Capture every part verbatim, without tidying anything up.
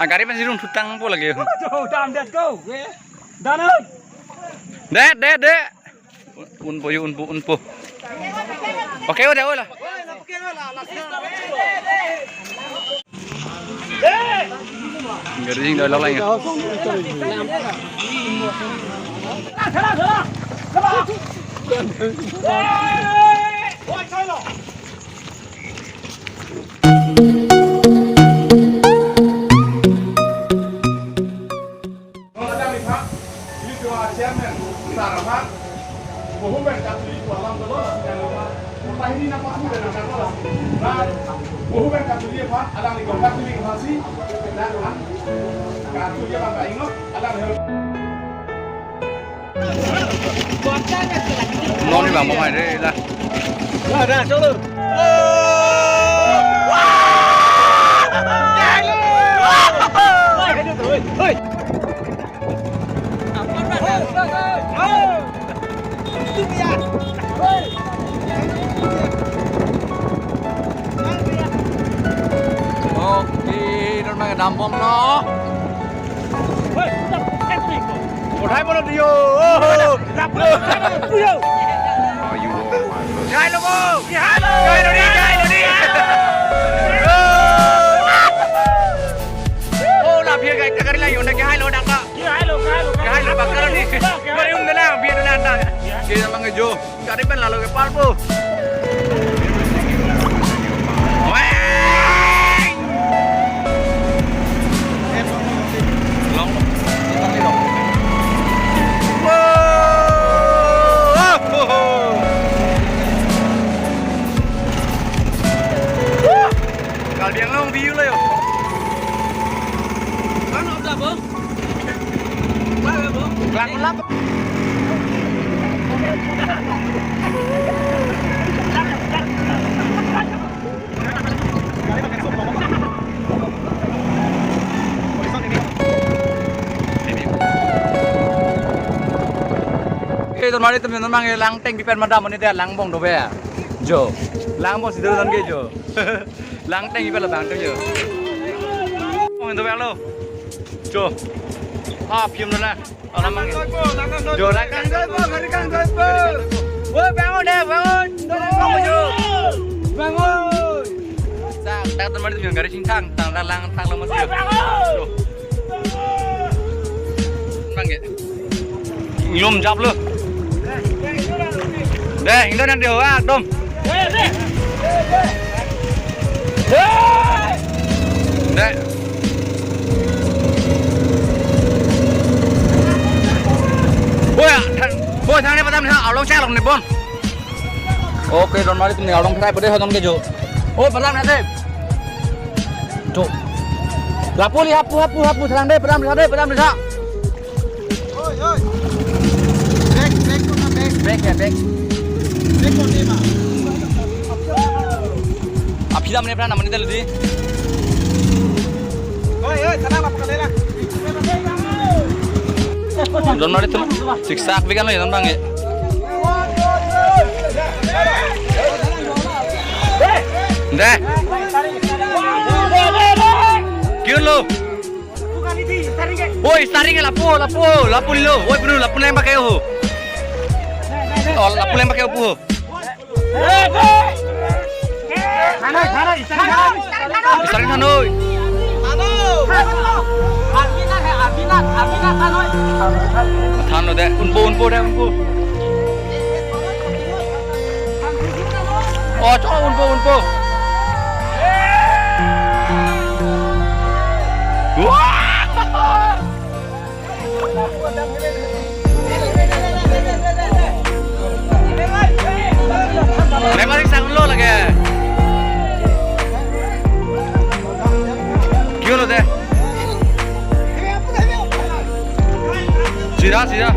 Gari pensi rung thutang po lagi. Tuh, dam det ko. Ye. Danan. Det, det, det. Unpo, yo, unpo, unpo. Oke, udah, udah. Gari jingdoi lok lang ya. Nonadang iphan, ili kewa chairman, sir aphan, bohu pen katuli pu alam dolo, nasi jangan lupa. Upah ini nama aku dan anak dolo. Nah, bohu pen katuli aphan, alang ni gongkatuli aphan si, dan an, katuli aphan ka ingot, alang hero. Non ni bang, bang, re, la. Lah, dah, solo. Oke, non bang dambom lo. Uthai bola dio. Oh. Jai lo, bo. Jai lo, di, jai lo, di. Oh, la bia gai kagari la yunda ke hai lo dak ka. Hai lo, hai lo, hai lo, bakal di. Mari um dala, bia dala anda. Ke mang jo. Gari pen lalo ke parpo. Weng! Long. Long. Wow! Kalbiang long view lo yo. Kan ob dabo. Eh, ton mari temen mang lang teng pipen madam ini dia lang bong dobe. Jo. Lang bong situ don ke jo. Lang teng ipe la bang teng jo. Bong dobe lo. Jo. Ah, pium na. Alam mang. Jo, lang. Kang doi po, kari kang doi po. Woi, bangun deh, bangun. Bangun, Jo. Bangun. Sa, tak teman itu yang gari singkang, tang lang, tang lang masih. Woi, bangun. Jo. Bang ya. Ilum jap lo. Deh, ingdon nang diho, ah, dom. Deh. Boy, thang, boy, thang ne padam ne, along chalong ne bom. Oke, don mari tum ne along thai pade hodon ke jo. Oh, padam ne de. Jo. Lapu li hapu, hapu, hapu, thang de, padam ne de, padam ne. Oi, oi. Back, back ko na, back. Back ya, back. Back ko ni ma. Aphi dam ne pran namani dal di. Oi, oi, sana apa kali lah? Don mari tum. Siksa akbi kan lo ya, don bang ya. Deh. Kyo lo. Oi, starring lapu, lapu, lapu lo. Oi, punu, lapu lang pakai ho. Oh, lapu lang pakai ho. Starring thanoi. Thanoi de, unpo, unpo de, unpo. Oh, cho unpo, unpo. Wah! Lebar sang lo lagi. Kyo lo de. Sida, sida.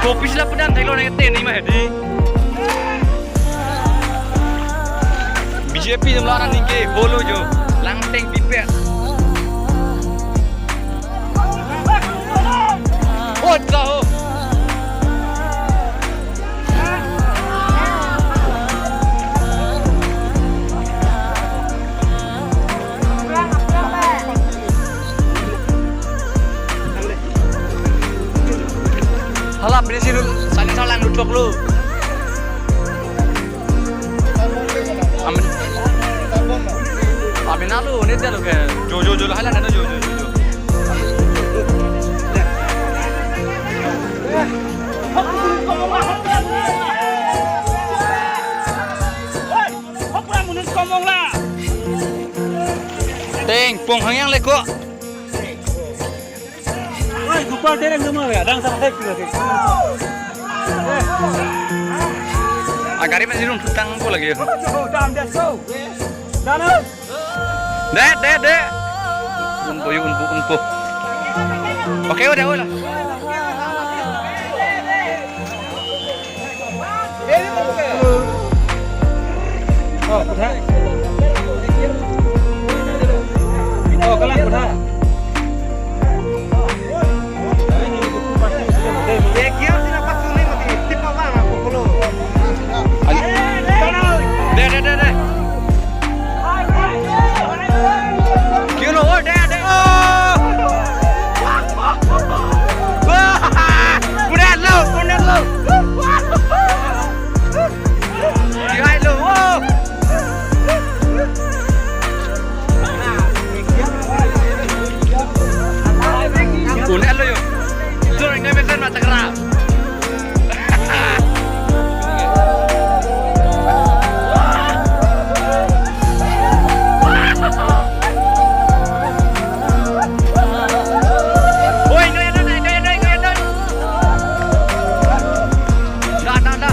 Kopi sila pedan thailo ne teni ma hedi. B J P jumlah anak ningke bolo jo langteng pipet. Oh, tahu. Alam bini si lu, saling salang lutlok lu. Amin. Amin alu, ini dia lu ke. Jo, jo, jo, lu, hai lang, jo, jo, jo, jo. Teng, pong hangyang leko. Oi, gupal tereng nama ya, dang sama saya kira sih. Ah, gari masih rung tutang ko lagi. Oh, dam, dam, go. Dam, dam. Dek, dek, dek. Unpo, yuk, unpo, unpo. Oke, udah, udah. Oh, kotha? Oh, kalang kotha? Ye kya sina pasu nahi mati, tipa bang aku kolo. Dek, dek, dek, dek. Kilo, oh, dek, dek, oh. Wah, kuda lo, kuda lo. Di hai lo, oh. Kuda lo yo. Sur, ngai mesen ma chakra. Oi, no, no, no. Da, da, da.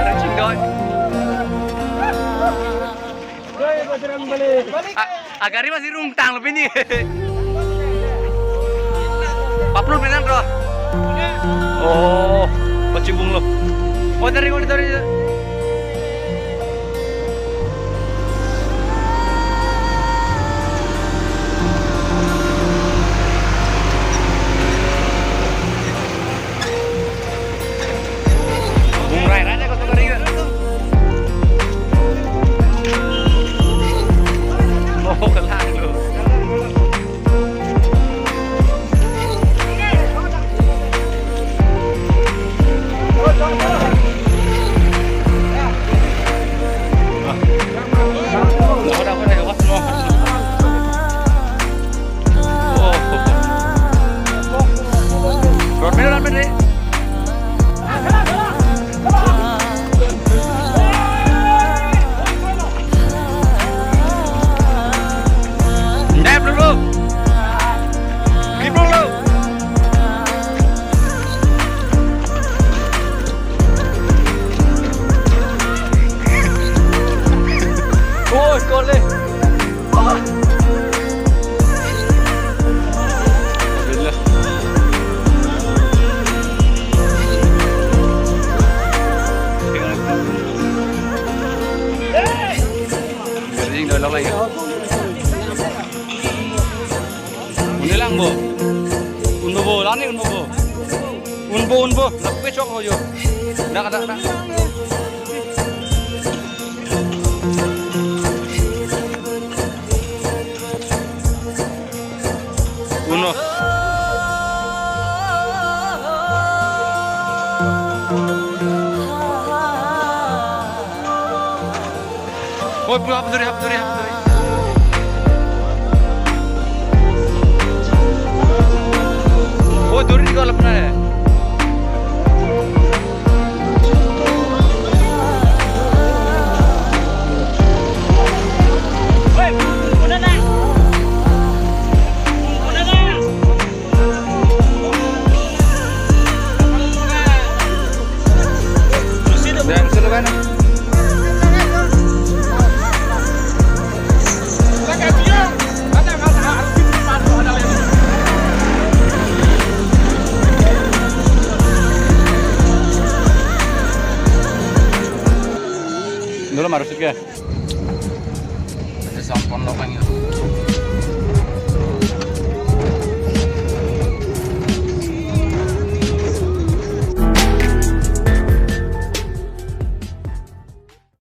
Racing doi. Ah, ah, gari masih rungtang lo pini. Paplu benar, bro. Oh, pacibung lo. Oh, dari, dari, dari. Bung rai rai ko tokari. Oh, kalang lo. Dep dulu. Keep dulu. Oh, kole. Kering doi lok lagi. Un'e lang bo. Un'e bo, lani un'e bo. Un'e bo, un'e bo. Lapu ke chok ho jo. Dak, dak, dak. Uno. Oi, pura hap duri, hap duri, hap duri. Oi, duri ko lapna hai. Dolo marusik ke. Ada sampon lo kan ya.